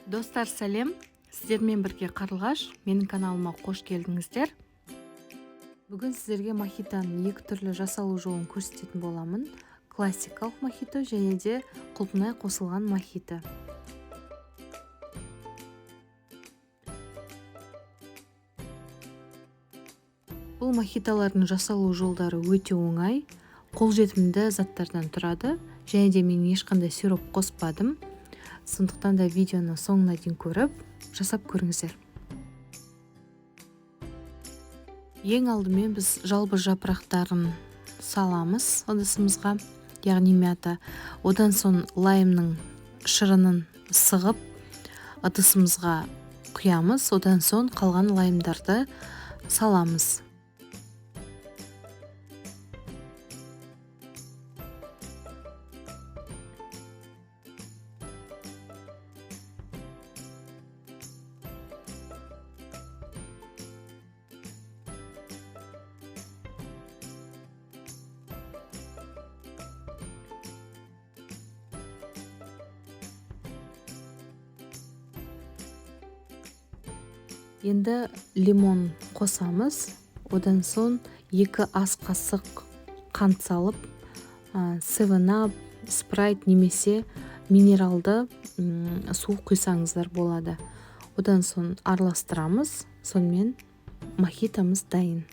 Достар, сәлем! Сіздермен бірге Қарлығаш. Менің каналыма қош келдіңіздер. Бүгін сіздерге мохитоның екі түрлі жасалу жолын көрсететін боламын. Классикалық мохито және де құлпынай қосылған мохито. Бұл мохитолардың жасалу жолдары өте оңай, қолжетімді заттардан тұрады және де мен ешқандай сироп қоспадым. Сондықтан да видеоны соңына дейін көріп, жасап көріңіздер. Ең алдымен біз жалбыр жапырақтарын саламыз ыдысымызға, яғни мята. Одан соң лаймның шырынын сығып ыдысымызға құямыз. Одан соң қалған лаймдарды саламыз. Енді лимон қосамыз. Одан соң 2 ас қасық қант салып, 7-Up, Sprite немесе минералды су құйсаңыздар болады. Одан соң араластырамыз. Сонымен мохитомыз дайын.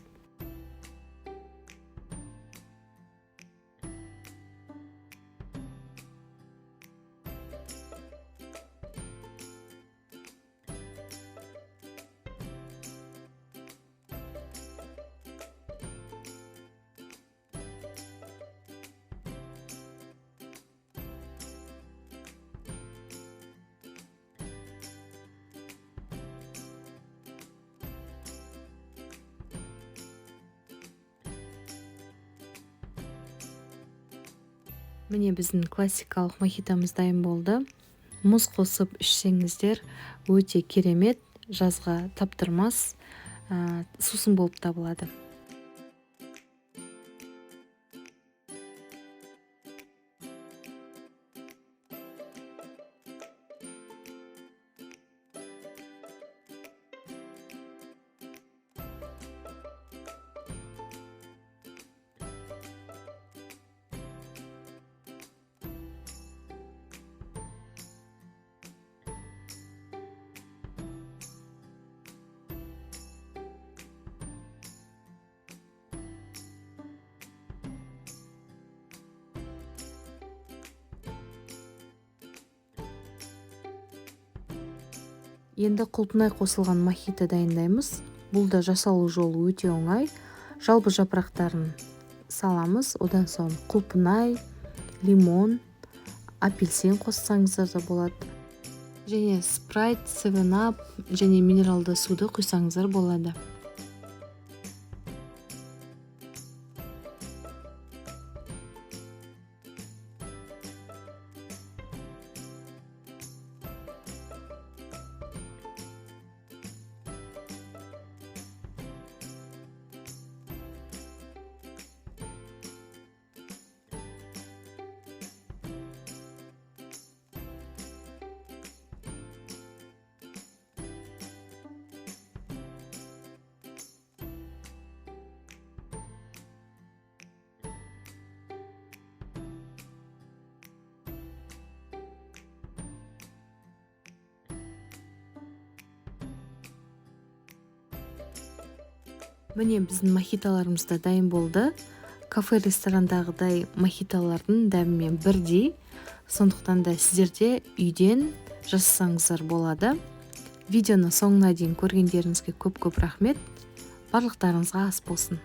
Міне біздің классикалық мохитомыз дайын болды. Мұз қосып ішсеңіздер өте керемет, жазға таптырмас сусын болып табылады. Енді құлпынай қосылған мохито дайындаймыз. Бұл да жасалу жолы өте оңай. Жалбыр жапырақтарын саламыз. Одан соң құлпынай, лимон, апельсин қоссаңыздар да болады. Және Sprite, 7-Up және минералды суды құйсаңыздар болады. Міне біздің мохитоларымыз да дайын болды. Кафе ресторандағыдай мохитолардың дәмімен бірдей. Сондықтан да сіздер де үйден жасасаңыздар болады. Видеоны соңына дейін көргендеріңізге көп-көп рахмет. Барлықтарыңызға ас болсын.